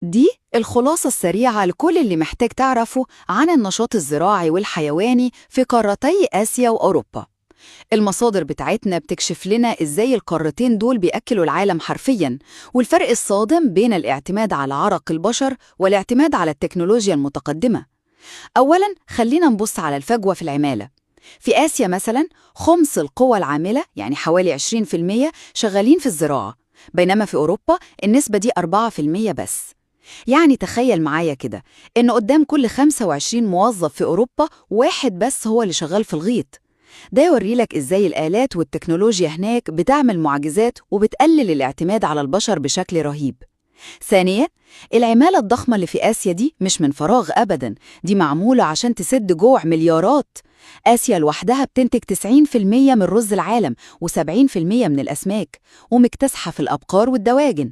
دي الخلاصة السريعة لكل اللي محتاج تعرفه عن النشاط الزراعي والحيواني في قارتي آسيا وأوروبا. المصادر بتاعتنا بتكشف لنا إزاي القارتين دول بيأكلوا العالم حرفياً، والفرق الصادم بين الاعتماد على عرق البشر والاعتماد على التكنولوجيا المتقدمة. أولاً خلينا نبص على الفجوة في العمالة. في آسيا مثلاً خمس القوى العاملة، يعني حوالي 20%، شغالين في الزراعة، بينما في أوروبا النسبة دي 4% بس. يعني تخيل معايا كده إن قدام كل 25 موظف في أوروبا واحد بس هو اللي شغال في الغيط. ده يوري لك إزاي الآلات والتكنولوجيا هناك بتعمل معجزات وبتقلل الاعتماد على البشر بشكل رهيب. ثانياً، العمالة الضخمة اللي في آسيا دي مش من فراغ أبداً، دي معمولة عشان تسد جوع مليارات. آسيا لوحدها بتنتج 90% من رز العالم و70% من الأسماك، ومكتسحة في الأبقار والدواجن.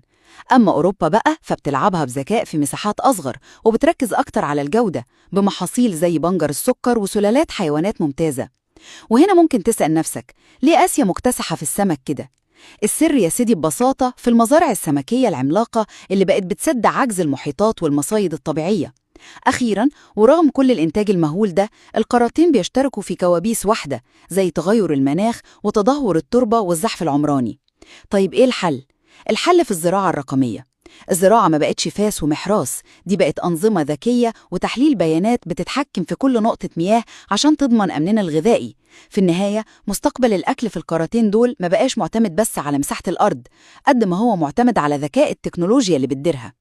أما أوروبا بقى فبتلعبها بذكاء في مساحات أصغر، وبتركز أكتر على الجودة بمحاصيل زي بنجر السكر وسلالات حيوانات ممتازة. وهنا ممكن تسأل نفسك، ليه آسيا مكتسحة في السمك كده؟ السر يا سيدي ببساطة في المزارع السمكية العملاقة اللي بقت بتسد عجز المحيطات والمصايد الطبيعية. أخيراً، ورغم كل الإنتاج المهول ده، القارتين بيشتركوا في كوابيس واحدة زي تغير المناخ وتدهور التربة والزحف العمراني. طيب إيه الحل؟ الحل في الزراعة الرقمية. الزراعة ما بقتش فاس ومحراس، دي بقت أنظمة ذكية وتحليل بيانات بتتحكم في كل نقطة مياه عشان تضمن أمننا الغذائي. في النهاية، مستقبل الأكل في القارتين دول ما بقاش معتمد بس على مساحة الأرض، قد ما هو معتمد على ذكاء التكنولوجيا اللي بتديرها.